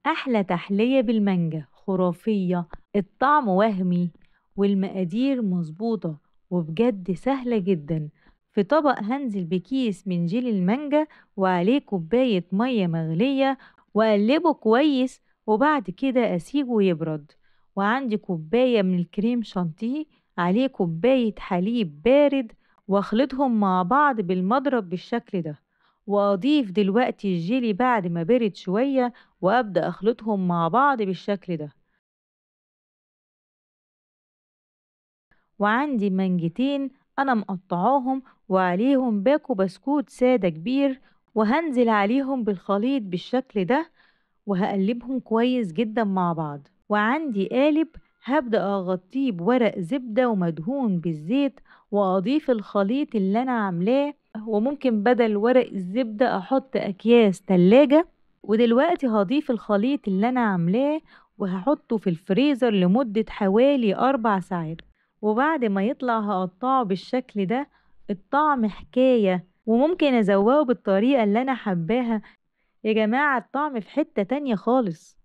أحلى تحلية بالمانجا خرافية، الطعم وهمي والمقادير مظبوطة وبجد سهلة جدا. في طبق هنزل بكيس من جيلي المانجا وعليه كوباية مية مغلية وأقلبه كويس، وبعد كده أسيبه يبرد. وعندي كوباية من الكريم شانتيه عليه كوباية حليب بارد، واخلطهم مع بعض بالمضرب بالشكل ده. واضيف دلوقتي الجيلي بعد ما برد شوية وابدأ اخلطهم مع بعض بالشكل ده. وعندي مانجتين انا مقطعاهم وعليهم باكو بسكوت سادة كبير، وهنزل عليهم بالخليط بالشكل ده وهقلبهم كويس جدا مع بعض. وعندي قالب هبدأ أغطيه بورق زبدة ومدهون بالزيت، وأضيف الخليط اللي أنا عاملاه، وممكن بدل ورق الزبدة أحط أكياس تلاجة. ودلوقتي هضيف الخليط اللي أنا عاملاه وهحطه في الفريزر لمدة حوالي 4 ساعات، وبعد ما يطلع هقطعه بالشكل ده. الطعم حكاية، وممكن أزوقه بالطريقة اللي أنا حباها. يا جماعة الطعم في حتة تانية خالص.